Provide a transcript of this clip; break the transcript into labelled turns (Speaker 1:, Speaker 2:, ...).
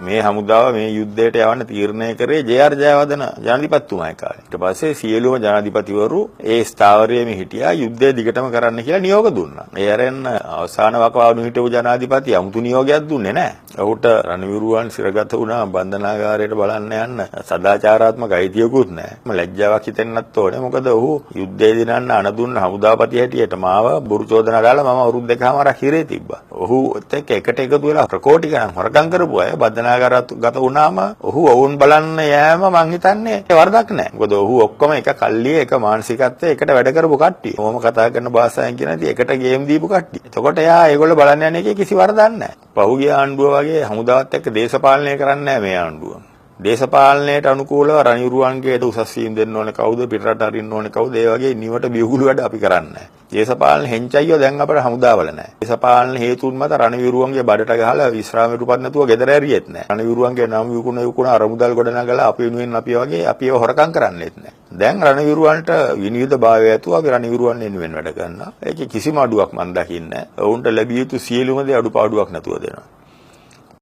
Speaker 1: මේ හමුදාව මේ යුද්ධයට යවන්න තීරණය කරේ ජේ.ආර්. ජයවර්ධන ජනාධිපතිතුමා ඒ කාලේ. ඊට පස්සේ සියලුම ජනාධිපතිවරු ඒ ස්ථාවරයේම හිටියා, යුද්ධය දිගටම කරන්න කියලා නියෝග දුන්නා. ඒ අරෙන් අවසාන වකවානු හිටපු ජනාධිපති අමුතු නියෝගයක් දුන්නේ නැහැ. ඔහුට රණවිරුවන් සිරගත වුණා බන්ධනාගාරයට බලන්න යන්න සදාචාරාත්මක අයිතියකුත් නැහැ. ලැජ්ජාවක් හිතෙන්නත් ඕනේ. මොකද ඔහු යුද්ධය දිනන්න අණ දුන්න හමුදාපති හැටියට මාව බොරු චෝදනා දාලා මම අවුරුදු දෙකමාරක් හිරේ තිබ්බා. ඔහුත් එක්ක එකට එකතු වෙලා ප්‍රකෝටි ගණන් හොරකම් කරපු අය බන්ධනාගාරගත වුණාම ඔහු ඔවුන් බලන්න යෑම මං හිතන්නේ වරදක් නෑ. මොකද ඔහු ඔක්කොම එක කල්ලියේ එක මානසිකත්වයේ එකට වැඩ කරපු කට්ටිය. කොහොම කතා කරන භාෂාවෙන් කියන ඉතින් එකට ගේම් දීපු කට්ටිය. එතකොට එයා ඒගොල්ලෝ බලන්න යන එකේ කිසි වරදක් නෑ. පහුගිය ආණ්ඩුව වගේ හමුදාවත් එක්ක දේශපාලනය කරන්නේ නෑ මේ ආණ්ඩුව. දේශපාලනයට අනුකූලව රණවිරුවන්ගේ උසස් වීම් දෙන්න ඕනේ කවුද, පිටරට අරින්න ඕනේ කවුද, ඒ වගේ නිවට බිහුගුළු වැඩ අපි කරන්නේ නැහැ. දේශපාලන හෙංචයියෝ දැන් අපේ හමුදාවල නැහැ. දේශපාලන හේතුන් මත රණවිරුවන්ගේ බඩට ගහලා විශ්‍රාමයට උපත් නැතුව ගෙදර ඇරියෙත් නැහැ. රණවිරුවන්ගේ නම් විකුණ විකුණ අර මුදල් ගොඩනගලා අපි වෙනුවෙන් අපි වගේ අපි ඒව හොරකම් කරන්නෙත් නැහැ. දැන් රණවිරුවන්ට විනිවිද භාවය ඇතුව අපි රණවිරුවන් වෙනුවෙන් වැඩ කරනවා. ඒකේ කිසිම අඩුවක් මන් දකින්නේ නැහැ. ඔවුන්ට ලැබිය යුතු සියලුම දේ අඩුපාඩුවක් නැතුව දෙනවා.